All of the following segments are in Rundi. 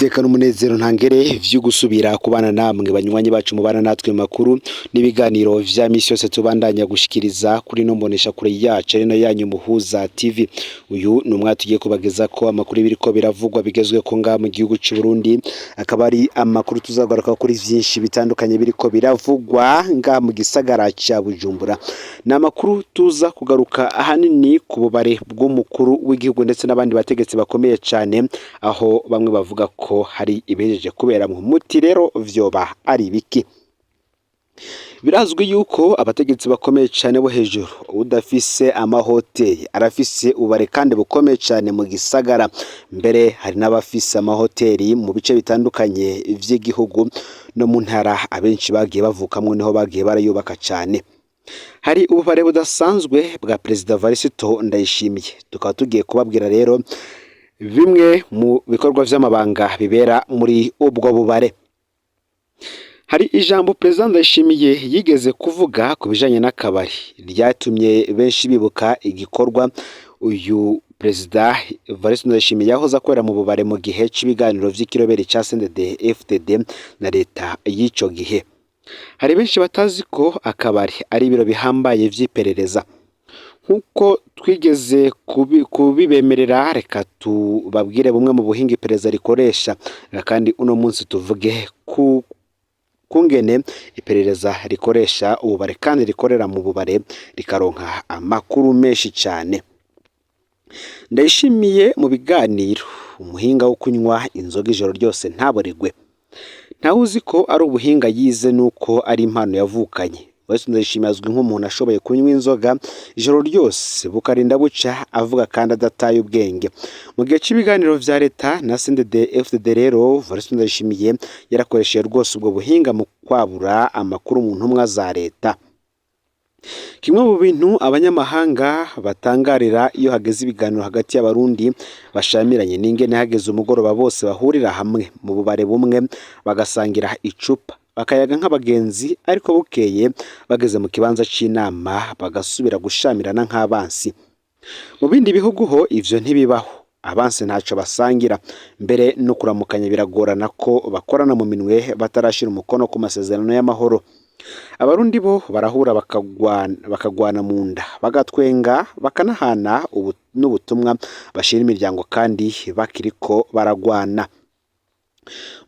Niteka n'umunezero ntangere vyo gusubira kubana namwe banywanyi bacu mubana natwe makuru n'ibiganiro vya misi yose tubandanya gushikiriza kuri no mbonesha kure yacu ari nayo yanyu Muhuza TV. Uyu ni umwaka tugiye kubageza ko amakuru biriko biravugwa bigezwe ko ngaha mu gihugu c'u Burundi, akaba ari amakuru tuzagaruka kuri vyinshi bitandukanye biriko biravugwa ngaha mu gisagara ca Bujumbura. Ni amakuru tuza kugaruka ahanini ku bubare bw'umukuru w'igihugu ndetse n'abandi bategetsi bakomeye cane, aho bamwe bavuga ko hari ibihejeje kuberamwo. Muti rero vyoba ari ibiki? Birazwi yuko abategetsi bakomeye cane bo hejuru, udafise amahoteli arafise ububare kandi bukomeye cane mu gisagara. Mbere hari n'abafise amahoteli mu bice bitandukanye vy'igihugu no mu ntara abenshi bagiye bavukamwo, niho bagiye barayubaka cane. Hari ububare budasanzwe bwa Perezida Varisito Ndayishimiye, tukaba tugiye kubabwira rero bimwe mu bikorwa vy'amabanga bibera muri ubwo bubare. Hari ijambo Perezida Ndayishimiye yigeze kuvuga ku bijanye n'akabari ryatumye benshi bibuka igikorwa uyu Perezida Varisito Ndayishimiye yahoze akorera mu bubare mu gihe c'ibiganiro vy'ikiroberi ca CNDD FDD na leta y'ico gihe. Hari benshi batazi ko akabari ari ibiro bihambaye vy'iperereza. Nk'uko twigeze kubibemerera, reka tubabwire bumwe mu buhinga iperereza rikoresha, kandi uno munsi tuvuge ku kungene iperereza rikoresha ububare kandi rikorera mu bubare rikaronka amakuru menshi cane. Ndayishimiye mu biganiro, umuhinga wo kunywa inzoga ijoro ryose ntaboregwe. Ntawuzi ko ari ubuhinga yize nuko ari impano yavukanye. Varisito Ndayishimiye azwi nk'umuntu ashoboye kunywa inzoga ijoro ryose bukarinda buca avuga kandi adataye ubwenge. Mu gihe c'ibiganiro vya leta na CNDD FDD rero, Varisito Ndayishimiye yarakoresheje rwose ubwo buhinga mu kwabura amakuru mu ntumwa za leta. Kimwe mu bintu abanyamahanga batangarira iyo hageze ibiganiro hagati y'Abarundi bashamiranye n'ingene hageze umugoroba bose bahurira hamwe mu bubare bumwe bagasangira icupa, bakayaga nk'abagenzi, ariko bukeye bageze mu kibanza c'inama bagasubira gushamirana nk'abansi. Mu bindi bihugu ho ivyo ntibibaho, abansi ntaco basangira, mbere no kuramukanya biragorana ko bakorana mu minwe batarashira umukono ku masezerano y'amahoro. Abarundi bo barahura bakagwana mu nda, bagatwenga, bakanahana n'ubutumwa bashira imiryango kandi bakiriko baragwana.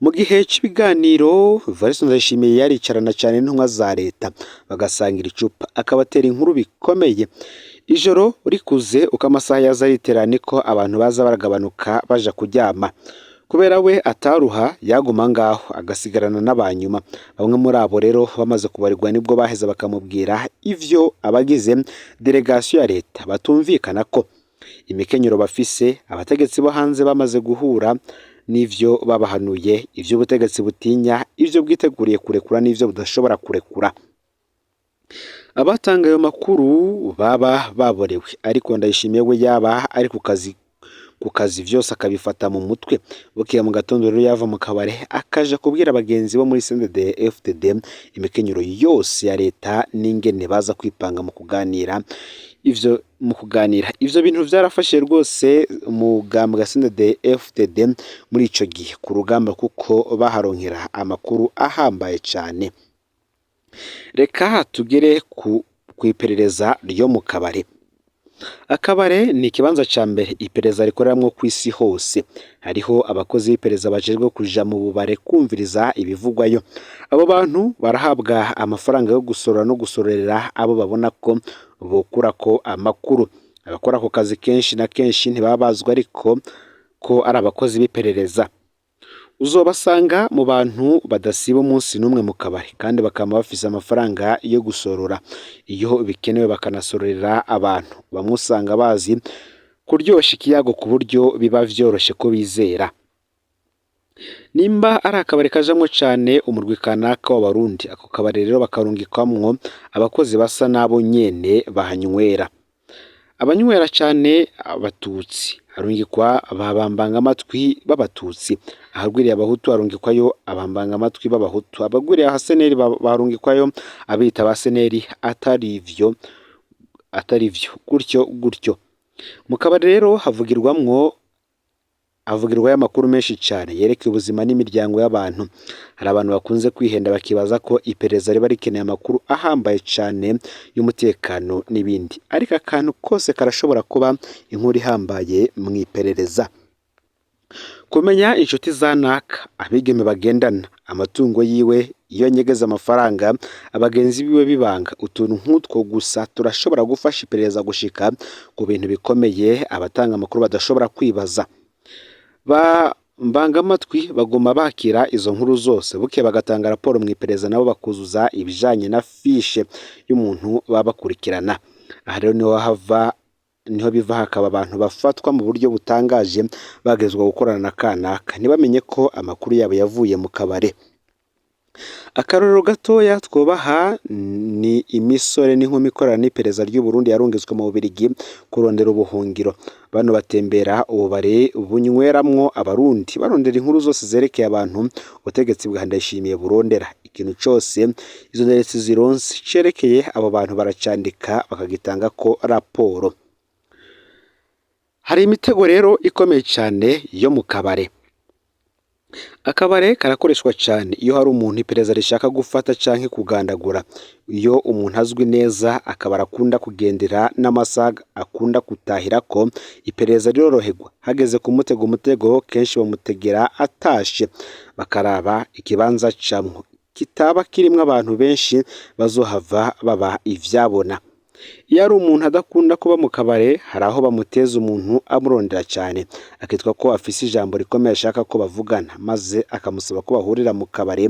Mu gihe c'ibiganiro Varisito Ndayishimiye yaricarana cane n'intumwa za leta bagasangira icupa, akabatera inkuru bikomeye. Ijoro rikuze uko amasaha yaza aritera niko abantu baza baragabanuka baja kuryama. Kubera we ataruha yaguma ngaho agasigarana n'abanyuma. Bamwe muri abo rero bamaze kubarirwa nibwo baheza bakamubwira ivyo abagize delegation ya leta batumvikana ko imikenyero bafise, abategetsi bo hanze bamaze guhura n'ivyo babahanuye, ivyo ubutegetsi butinya, ivyo bwiteguriye kurekura n'ivyo budashobora kurekura. Abatanga ayo makuru baba baborewe, ariko Ndayishimiye we yaba ari ku kazi vyose akabifata mu mutwe. Bukeye mu gatondo rero yava mu kabare akaja kubwira bagenzi bo muri CNDD FDD imikenyero yose ya leta n'ingene baza kwipanga mu kuganira ivyo bintu vyarafashe rwose umugambwe wa CNDD FDD muri ico gihe ku rugamba, kuko baharonkera amakuru ahambaye cane. Reka tugere ku kw'iperereza ryo mu kabare. Akabare ni ikibanza ca mbere iperereza rikoreramwo kw'isi hose. Hariho abakozi b'iperereza bajejwe kuja mu bubare kumviriza ibivugwayo. Abo bantu barahabwa amafaranga yo gusorora no gusororera abo babona ko bokurako amakuru. Abakora ako kazi kenshi na kenshi ntibaba bazwi ariko ko ari abakozi b'iperereza. Uzobasanga mu bantu badasiba umunsi n'umwe mu kabari, kandi bakaba bafise amafaranga yo gusorora iyo bikenewe, bakanasororera abantu. Bamwe usanga bazi kuryosha ikiyago ku buryo biba vyoroshe kubizera. Nimba ari akabari kajamwo cane umurwi kanaka w'Abarundi, ako kabari rero bakarungikwamwo abakozi basa n'abo nyene bahanywera. Abanywera cane Abatutsi harungikwa ba bambangamatwi b'Abatutsi, ahagwiriye Abahutu harungikwayo abambangamatwi b'Abahutu, abagwiriye abaseneri barungikwayo abita abaseneri, atari ivyo gutyo gutyo. Mu kabari rero havugirwamwo Avugirwayo amakuru menshi cyane yerekeye ubuzima n'imiryango y'abantu. Hari abantu bakunze kwihenda bakibaza ko iperereza riba rikeneye amakuru ahambaye cyane y'umutekano n'ibindi, ariko akantu kose karashobora kuba inkuru ihambaye mu iperereza. Kumenya inshuti za naka, abigeme bagendana, amatungo yiwe, iyo anyegeza amafaranga, abagenzi biwe bibanga, utuntu nk'utwo gusa turashobora gufasha iperereza gushika ku bintu bikomeye abatanga amakuru badashobora kwibaza. Ba mbangamatwi baguma bakira izo nkuru zose, buke bagatanga raporo mu iperereza, nabo bakuzuza ibijanye na fiche y'umuntu baba bakurikirana. Aha rero niho hava niho biva hakaba abantu bafatwa mu buryo butangaje bagezwa gukorana na kanaka, ntibamenye ko amakuru yabo yavuye mu kabare. Akarorero gatoya twubaha ni imisore n'inkumi ikorana n'iperereza ry'u Burundi yarungitswe mu Bubiligi kurondera ubuhungiro. Bano batembera ububare bunyweramwo Abarundi, barondera inkuru zose zerekeye abantu ubutegetsi bwa Ndayishimiye burondera. Ikintu cose izo nderetsi zironse cerekeye abo bantu baracandika bakagitangako raporo. Hari imitego rero ikomeye cane yo mu kabare. Akabare karakoreshwa cyane iyo hari umuntu iperereza rishaka gufata canke kugandagura. Iyo umuntu azwi neza, akabari akunda kugendera n'amasaha akunda gutahirako, iperereza riroroherwa. Hageze kumutega umutego, kenshi bamutegera atashe, bakaraba ikibanza acamwo kitaba kirimwo abantu benshi bazohava baba ivyabona. Iyo ari umuntu adakunda kuba mu kabare, hari aho bamuteza umuntu amurondera cyane, akitwa ko afise ijambo rikomeye ashaka ko bavugana, maze akamusaba ko bahurira mu kabare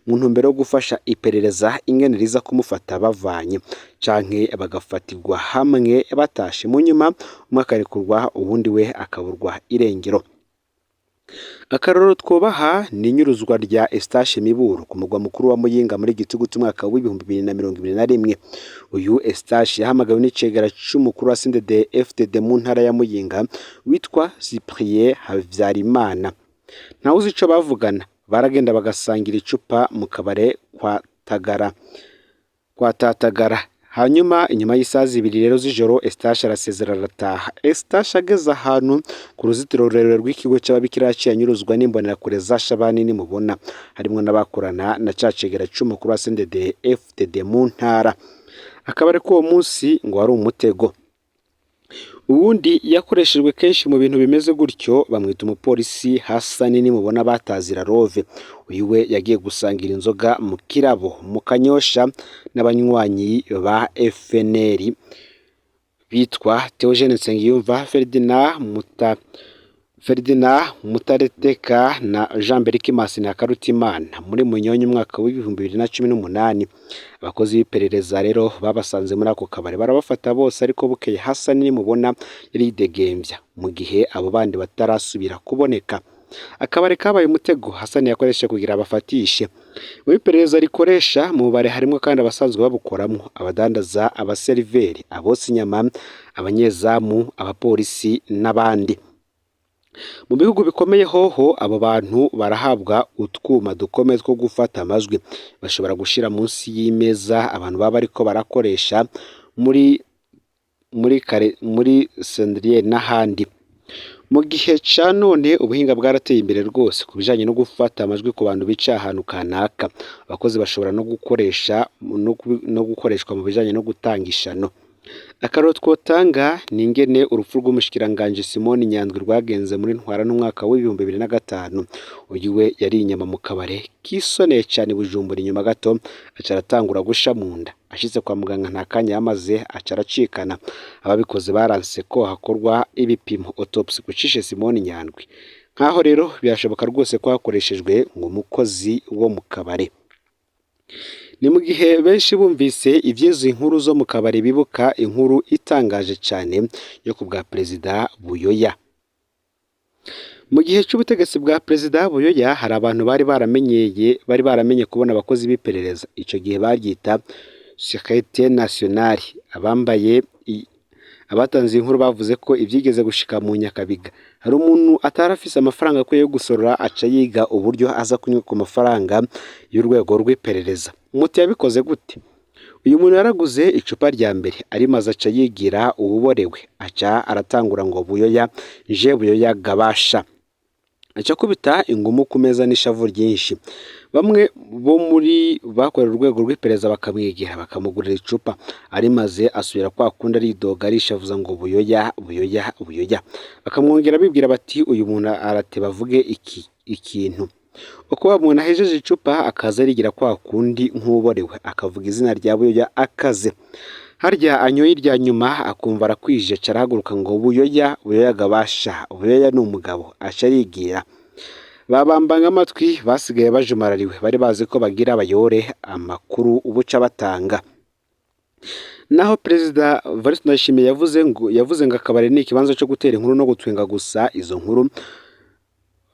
mu ntumbero yo gufasha iperereza ingene riza kumufata bavanye, canke bagafatirwa hamwe batashe. Mu nyuma umwe akarekurwa uwundi we akaburwa irengero. Akarorero twubaha ni inyuruzwa rya Eustache Miburo ku mugwa mukuru wa Muyinga muri Gitugutu umwaka w'2021. Uyu Eustache yahamagawe n'icegera c'umukuru wa CNDD FDD mu ntara ya Muyinga witwa Cyprien Havyarimana. Ntawuzi ico bavugana, baragenda bagasangira icupa mu kabare kwa Tagara, kwa Tatagara. Hanyuma inyuma y'isaha 2 rero z'ijoro Eustache arasezera arataha. Eustache ageze ahantu ku ruzitiro rurerure rw'ikigo c'ababikira yaciye anyuruzwa n'imbonerakure za Shabani nimubona, harimwo n'abakorana na ca cegera c'umukuru wa CNDD FDD mu ntara. Akabari k'uwo munsi ngo wari umutego. Uwundi yakoreshejwe kenshi mu bintu bimeze gutyo bamwita umupolisi Hasani nimubona batazira Rove. Uyu we yagiye gusangira inzoga mu kirabo mu Kanyosha n'abanywanyi ba FNL bitwa Theogene Nsengiyumva, Ferdinand Mutareteka na Jean Berkimas Ntakarutimana muri Munyonyo umwaka w'2018. Abakozi b'iperereza rero babasanze muri ako kabari barabafata bose, ariko bukeye Hasani nimubona yaridegembya mu gihe abo bandi batarasubira kuboneka. Akabari kabaye umutego Hasani yakoresheje kugira abafatishe. Mu iperereza rikoresha mu bubare harimwo kandi abasanzwe babukoramo, abadandaza, abaseriveri, abotsa inyama, abanyezamu, abapolisi n'abandi. Mu bihugu bikomeye hoho abo bantu barahabwa utwuma dukomeye two gufata amajwi, bashobora gushira munsi y'imeza abantu baba bariko barakoresha muri muri kare muri sendrier n'ahandi. Mu gihe ca none ubuhinga bwarateye imbere rwose ku bijanye no gufata amajwi ku bantu bicaye ahantu kanaka. Abakozi bashobora no gukoresha no gukoreshwa mu bijanye no gutanga ishano. Akarorero twotanga ni ingene urupfu rw'umushikiranganji Simoni Nyandwi rwagenze muri Ntwara n'umwaka w'2005. Uyu we yari inyama mu kabare kisoneye cane i Bujumbura, inyuma gato aca aratangura gusha mu nda. Ashitse kwa muganga nta kanya yamaze aca aracikana. Ababikoze baranse ko hakorwa ibipimo autopsy ku cishe Simoni Nyandwi. Nkaho rero birashoboka rwose ko hakoreshejwe ngo umukozi wo mu kabare. Ni mu gihe benshi bumvise ivy'izi nkuru zo mu kabari bibuka inkuru itangaje cane yo ku bwa Perezida Buyoya. Mu gihe c'ubutegetsi bwa Perezida Buyoya hari abantu bari baramenye kubona abakozi b'iperereza. Ico gihe baryita Sûreté Nationale. Abambaye abatanze inkuru bavuze ko ivyigeze gushika mu Nyakabiga hari umuntu atarafise amafaranga akwiye yo gusorora, aca yiga uburyo aza kunywa ku mafaranga y'urwego rw'iperereza. Muti yabikoze gute? Uyu muntu yaraguze icupa rya mbere arimaze aca yigira uwuborewe, aca aratangura ngo Buyoya nje Buyoya gabasha. Aca akubita ingumu ku meza n'ishavu ryinshi. Bamwe bo muri bakorera urwego rw'iperereza bakamwegera bakamugurira icupa, arimaze asubira kwa kundi aridoga arishavuza ngo Buyoya, Buyoya, Buyoya. Bakamwongera bibwira bati uyu muntu arateba avuge iki ikintu. Uko wa muntu ahejeje icupa akaza arigira kwa kundi nk'uborewe, akavuga izina rya Buyoya akaze. Harya anyoye irya nyuma akumva arakwije, aca arahaguruka ngo Buyoya, Buyoya gabasha, Buyoya ni umugabo, aca arigira. Babambanga amatwi basigaye bajumarariwe, bari bazi ko bagira bayore amakuru ubuca batanga. Naho Perezida Evariste Ndayishimiye yavuze ngo akabari ni ikibanza cyo gutera inkuru no gutwenga gusa, izo nkuru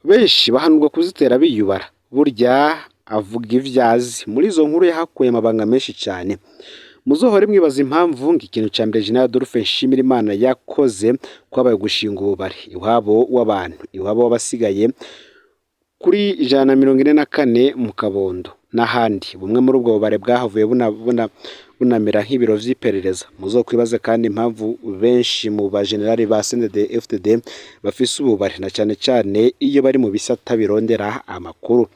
benshi bahanurwa kuzitera biyubara. Burya avuga ivyo azi. Muri izo nkuru yahakuye amabanga menshi cyane. Muzohore mwibaza impamvu ngo ikintu ca mbere General Adolphe Nshimirimana yakoze kwabaye gushinga ububari iwabo w'abantu, iwabo w'abasigaye kuri 144 mu Kabondo n'ahandi. Bumwe muri ubwo bubare bwahavuye bunamera nk'ibiro vy'iperereza. Muzokwibaze kandi impamvu benshi mu bajenerali ba CNDD FDD bafise ububare, na cane cane iyo bari mu bisata birondera amakuru.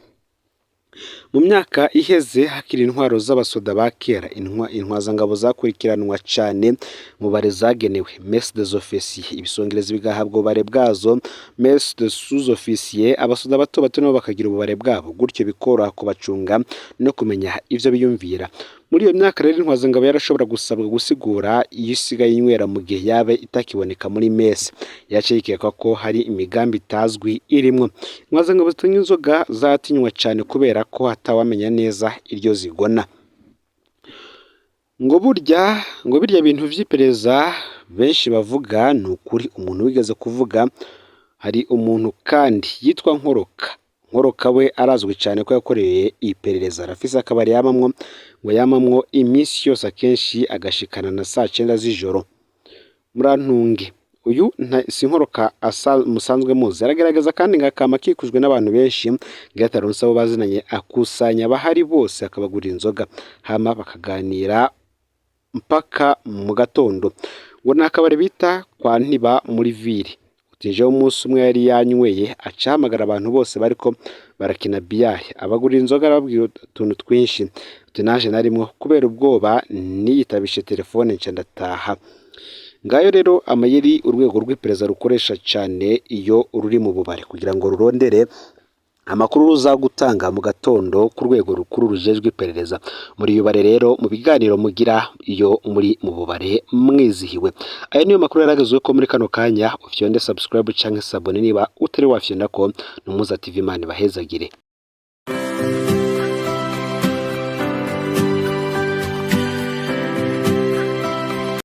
Mu myaka iheze hakiri intwaro z'abasoda ba kera, intwazangabo zakurikiranwa cane mu bare zagenewe mess des officiers, ibisongerezi bigahabwa ububare bwazo mess des sous-officiers, abasoda bato bato nabo bakagira ububare bwabo, gutyo bikoroha kubacunga no kumenya ivyo biyumvira. Muri iyo myaka rero intwazangabo yarashobora gusabwa gusigura iyo isigaye inywera mu gihe yaba itakiboneka muri mess, yaca yikekwa ko hari imigambi itazwi irimwo. Intwazangabo zitanywa inzoga zatinywa cane kubera ko atawamenya neza iryo zigona. Ngo burya ngo birya bintu vy'iperereza benshi bavuga ni ukuri. Umuntu wigeze kuvuga, hari umuntu kandi yitwa Nkoroka. Nkoroka we arazwi cyane ko yakoreye iperereza, arafise akabari yamamwo, ngo yamamwo iminsi yose, akenshi agashikana na saa 9 z'ijoro. Murantunge, uyu si Nkoroka musanzwe muzi. Aragerageza kandi ngo akama akikujwe n'abantu benshi, ngo ataronse abo bazinanye akusanya abahari bose akabagurira inzoga, hama bakaganira mpaka mu gatondo. Ngo ni akabari bita kwa Ntiba muri ville. Utejeho umunsi umwe yari yanyweye, aca ahamagara abantu bose bariko barakina billard, abagurira inzoga, arababwira utuntu twinshi. Uti naje narimwo, kubera ubwoba niyitabishe telefone nca ndataha. Ngayo rero amayeri urwego rw'iperereza rukoresha cyane iyo ruri mu bubare kugira ngo rurondere amakuru ruza gutanga mu gatondo ku rwego rukuru rujejwe iperereza. Muri yubare rero mu biganiro mugira iyo muri mu bubare mwizihiwe. Aya niyo makuru yaragezwe ko muri kano kanya. Ufyonde subscribe canke s'abonner niba utari wafyonda ko. Numuza TV, Imana ibahezagire.